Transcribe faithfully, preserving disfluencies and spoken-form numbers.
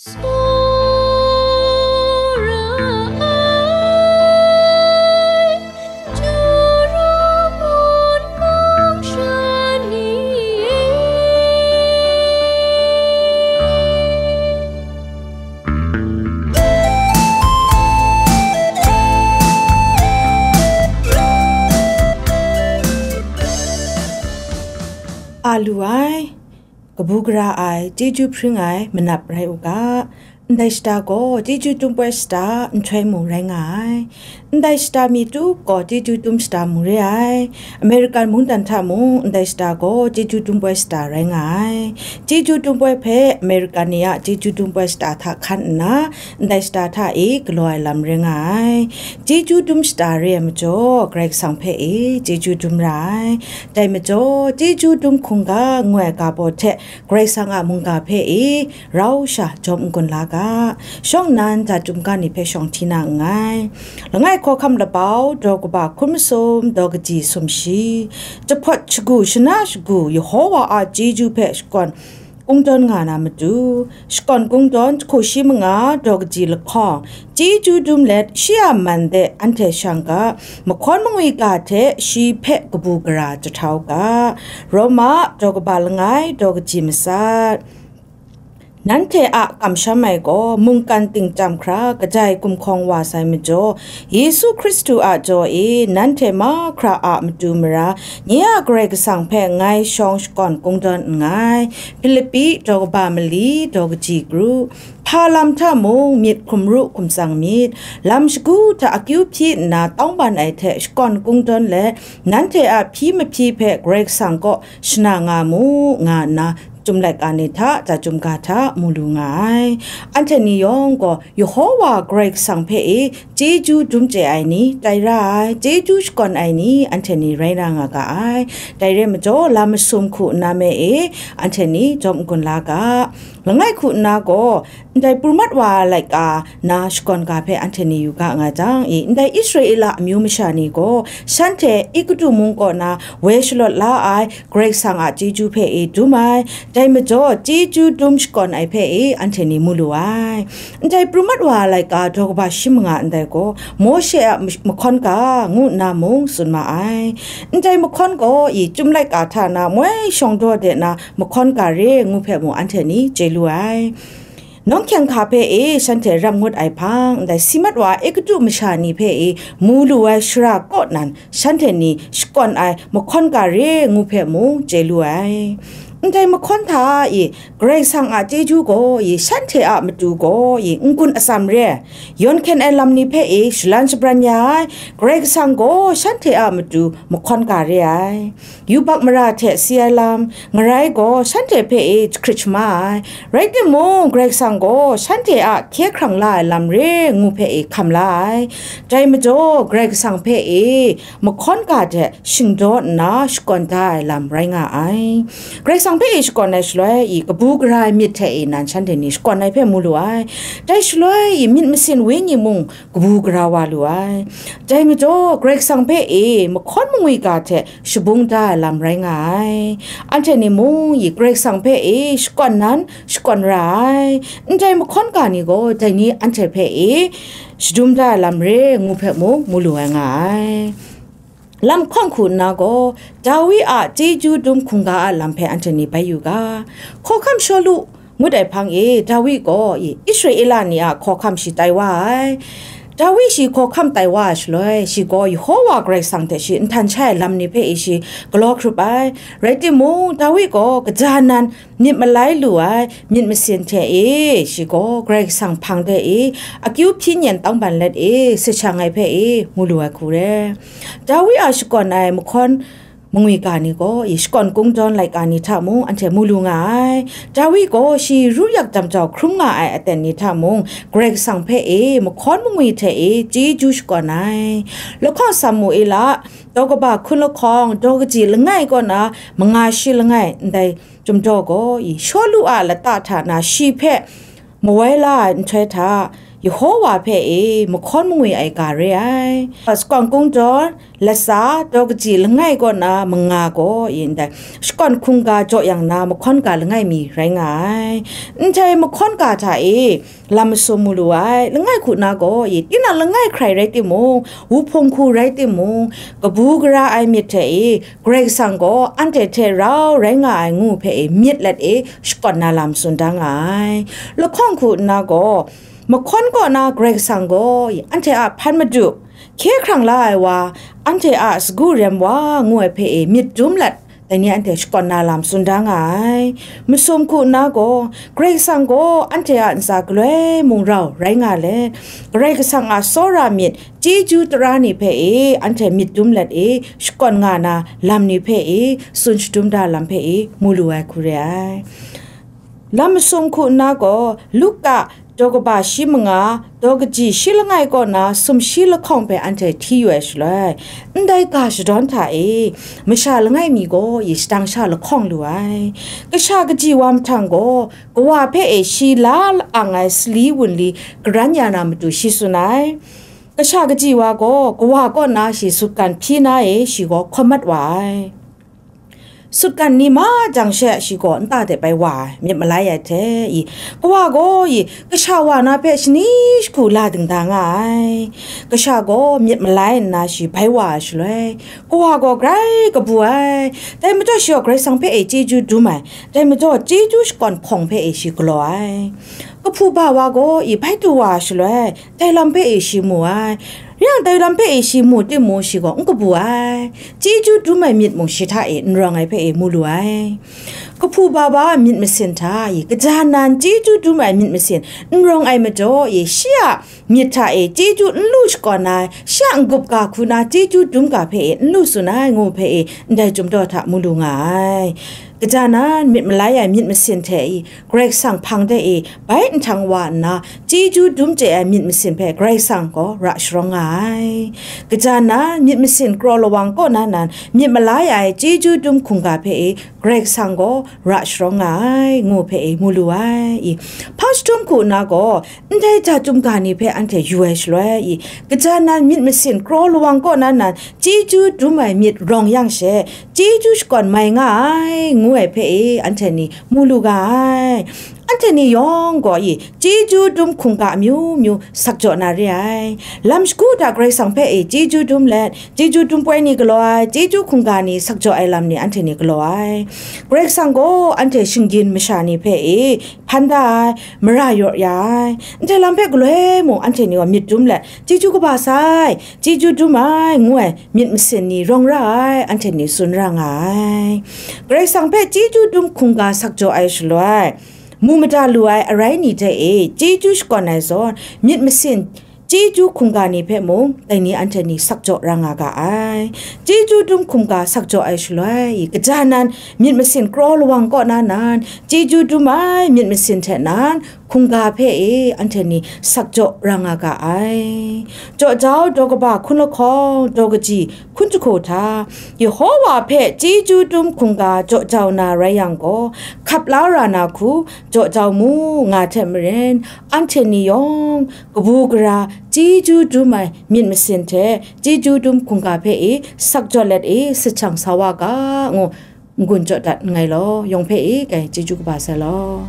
Tsawra ai, Juru ngun mung sha ni e. A lu ai, kabu gara ai, chyeju hpring ai manap rai u ga. Ndai shata gaw chyeju dum poi shata nhtoi mung rai nga ai. Ndai shata mi tup gaw chyeju dum shata mung re ai. American mungdan hta mung ndai shata gaw chyeju dum poi shata rai nga ai. Chyeju dum poi hpe American ni a chyeju dum poi shata hta hkan nna, ndai shata hta e galaw ai lam rai nga ai. Chyeju dum shata re ai majaw, Karai Kasang hpe e chyeju dum ra ai. Dai majaw, chyeju dum hkungga ngu ai ga baw hte Karai Kasang a mungga hpe e rau sha jawm n-gun la ga. Shawng nnan ja chyum ga ni hpe shawng hti na nngai. Langai hkawhkam labau, daw kaba hkun masum, daw kaji sumshi, jahpawt shagu shana shagu, Yehowa a chyeju hpe shakawn kungdawn nga na matu, shakawn kungdawn jahku shi manga daw kaji lahkawng, chyeju dum let shi a man de anhte shang ga, mahkawn mangwi ga hte shi hpe kabu gara jahtau ga. Roma daw kaba langai daw kaji masat. Nanhte a kamsham ai gaw mungkan ting chyam hkra kadai gumhkawng wa sai majaw, Yesu Hkristu a jaw e nanhte mahkra a matu mara, nye a Karai Kasang hpe ngai shawng shakawn kungdawn nngai. Hpilipi daw kaba mali daw kaji kru. Hpa lam hta mung myit hkum ru hkum tsang myit. Lam shagu hta akyu hpyi nna tawngban ai hte shakawn kungdawn let, nanhte a hpyi mahpyi hpe Karai Kasang kaw shana nga mu, nga nna, Chyum laika ni hta, ja chyum ga hta mu lu nga ai. Anhte ni yawng gaw Yehowa Karai Kasang hpe e chyeju dum chye ai ni, tai ra ai, chyeju shakawn ai ni, anhte ni rai ra nga ga ai. Dai rai majaw, lam masum hku nna me e, anhte ni jawm n-gun la ga. Langai hku nna gaw, ndai pru mat wa ai laika na shakawn ga hpe anhte ni yu ga nga jang, i, ndai Israela amyu masha ni gaw, shanhte Egutu mung kaw na woi shalawt la ai, Karai Kasang a chyeju hpe e dum ai, dai majaw chyeju dum shakawn ai hpe e anhte ni mu lu ai. Ndai pru mat wa ai laika daw kaba shi manga ndai gaw, Mawshe a mahkawn ga ngu nna mung tsun ma ai. Ndai mahkawn gaw i Chyum laika hta na moi shawng daw de na mahkawn ga re ngu hpe mung anhte ni chye lu ai. Nawng hkyeng hka hpe e shanhte rap ngut ai hpang, ndai si mat wa Egutu masha ni hpe e mu lu ai shara kaw nan, shanhte ni shakawn ai mahkawn ga re ngu hpe mung chye lu ai. Ndai mahkawn hta e Karai Kasang a chyeju gaw e shanhte a matu gaw e n-gun atsam re ai, yawn hkyen ai lam ni hpe e shalan shabran ya ai, Karai Kasang gaw shanhte a matu mahkawn ga re ai. Yubak mara hte si ai lam, ngarai gaw shanhte hpe e jahkrit shama ai. Rai timung, Karai Kasang gaw shanhte a hkye hkrang la ai lam re ngu hpe e hkam la ai. Dai majaw, Karai Kasang hpe e mahkawn ga de shingdaw nna shakawn da ai lam rai nga ai. Karai Kasang hpe e shakawn ai shaloi i kabu gara ai myit hte e nan shanhte ni shakawn ai hpe mu lu ai. Dai shaloi i myit masin wenyi mung kabu gara wa lu ai. Dai majaw, Karai Kasang hpe e mahkawn mangwi ga hte shabung da ai lam rai nga ai. Anhte ni mung i Karai Kasang hpe e shakawn nan shakawn ra ai. Ndai mahkawn ga ni gaw dai ni anhte hpe e shadum da ai lam re ngu hpe mung mu lu ai nga ai. Lam hkawng hku nna gaw, Dawi a chyeju dum hkungga a lam hpe anhte ni bai yu ga. Hkawhkam Shawlu ngut ai hpang e, Dawi gaw i Israela ni a hkawhkam shi tai wa ai. Dawi shi hkawhkam tai wa ai shaloi, shi gaw Yehowa Karai Kasang hte shi nhtan shai ai lam ni hpe e shi galaw hkrup ai. Rai timung, Dawi gaw kaja nan myit malai lu ai myit masin hte e, shi gaw Karai Kasang hpang de e, akyu hpyi nyen tawngban let e, sit shang ai hpe e, mu lu ai hku re. Dawi a shakawn ai mahkawn mangwi ga ni gaw, i shakawn kungdawn laika ni hta mung anhte mu lu nga ai. Dawi gaw shi ru yak dam jau hkrum nga ai aten ni hta mung, Karai Kasang hpe e, mahkawn mangwi hte e, chyeju shakawn ai. Lahkawng Samuela, daw kaba hkun lahkawng, daw kaji langai kaw na, manga shi langai, ndai Chyum daw gaw i Shawlu a lata hta na shi hpe mawai la ai nhtoi hta, Yehowa hpe e mahkawn mangwi ai ga re ai. Shakawn Kungdawn, latsa, daw kaji langai kaw na manga gaw e ndai shakawn hkungga jaw yang na mahkawn ga langai mi rai nga ai. Ndai mahkawn ga hta e lam masum mu lu ai. Langai hku na gaw e tinang langai hkrai rai timung, wuhpung hku rai timung, kabu gara ai myit hte e Karai Kasang gaw anhte hte rau rai nga ai ngu hpe e myit let e shakawn na lam tsun da nga ai. Lahkawng hku nna gaw, mahkawn kaw na Karai Kasang gaw anhte a hpan madu, hkye hkrang la ai wa, anhte a sagu rem wa ngu ai hpe e myit dum let, dai ni anhte shakawn na lam tsun da nga ai. Masum hku nna gaw, Karai Kasang gaw anhte a ntsa galoi mung rau rai nga let, Karai Kasang a tsawra myit, chyeju tara ni hpe e anhte myit dum let e shakawn nga na lam ni hpe e tsun shadum da lam hpe e mu lu ai hku re ai. Lam masum hku nna gaw, Luka daw kaba shi manga, daw kaji shi langai kaw na sumshi lahkawng hpe anhte hti yu ai shaloi, ndai ga shadawn hta e masha langai mi gaw e shadang sha lahkawng lu ai. Kasha kaji wa mahtang gaw, kawa hpe e shi la ang ai sali wunli karan ya na matu shi tsun ai. Kasha kaji wa gaw kawa kaw na shi sutgan hpyi na e shi gaw hkawm mat wa ai. Sutgan ni ma jang she shi gaw nta de bai wa ai, myit malai ai hte i, kawa gaw i, kasha wa na hpe shani jahku la dingda nga ai. Kasha gaw myit malai nna shi bai wa ai shaloi, kawa gaw grai kabu ai. Dai majaw shi gaw Karai Kasang hpe e chyeju dum ai. Dai majaw chyeju shakawn hpawng hpe e shi galaw ai. Kahpu ba wa gaw i bai du wa ai shaloi, dai lam hpe e shi mu ai. Yang dai lam hpe e shi mu timung, shi gaw n kabu ai. Chyeju dum ai myit mung shi hta e n rawng ai hpe e mu lu ai. Kahpu ba wa myit masin hta e, kaja nan chyeju dum ai myit masin n rawng ai majaw e, shi a myit hta e chyeju n lu shakawn ai, shi a n-gup ga hku na chyeju dum ga hpe e n lu tsun ai ngu hpe e, ndai chyum daw hta mu lu nga ai. Kaja nan myit malai ai myit masin hte i, Karai Kasang hpang de e bai nhtang wa nna, chyeju dum chye ai myit masin hpe Karai Kasang gaw ra sharawng nga ai. Kaja nan myit masin kraw lawang kaw na nan myit malai ai chyeju dum hkungga hpe e Karai Kasang gaw ra sharawng nga ai, ngu hpe e mu lu ai. I, hpa jahtum hku nna gaw, ndai ja chyum ga ni hpe anhte yu ai shaloi, i, kaja nan myit masin kraw lawang kaw na nan chyeju dum ai myit rawng yang she, chyeju shakawn mai nga ai, ngu ai hpe e anhte ni mu lu ga ai. Anhte ni yawng gaw i, chyeju dum hkungga amyu myu sak jaw na re ai. Lam shagu hta Karai Kasang hpe e chyeju dum let, chyeju dum poi ni galaw ai, chyeju hkungga ni sak jaw ai lam ni anhte ni galaw ai. Karai Kasang gaw anhte shinggyim masha ni hpe e hpan da ai, mara yaw ya ai. Ndai lam hpe galoi mung anhte ni gaw myit dum let, chyeju kaba sai, chyeju dum ai, ngu ai myit masin ni rawng ra ai, anhte ni tsun ra nga ai. Karai Kasang hpe chyeju dum hkungga sak jaw ai shaloi, mu mada lu ai arai ni hte e chyeju shakawn ai zawn, myit masin chyeju hkungga ni hpe mung, dai ni anhte ni sak jaw ra nga ga ai. Chyeju dum hkungga sak jaw ai shaloi, i, kaja nan myit masin kraw lawang kaw na nan, chyeju dum ai myit masin hte nan, hkungga hpe e anhte ni sak jaw ra nga ga ai. Jaw jau daw kaba hkun lahkawng daw kaji hkun jahku hta, Yehowa hpe chyeju dum hkungga jaw jau na rai yang gaw, hkap la ra na hku jaw jau mu nga hte maren, anhte ni yawng kabu gara chyeju dum ai myit masin hte chyeju dum hkungga hpe e sak jaw let e sahchang sa wa ga, ngu n-gun jaw dat nngai law, yawng hpe e kai chyeju kaba sai law.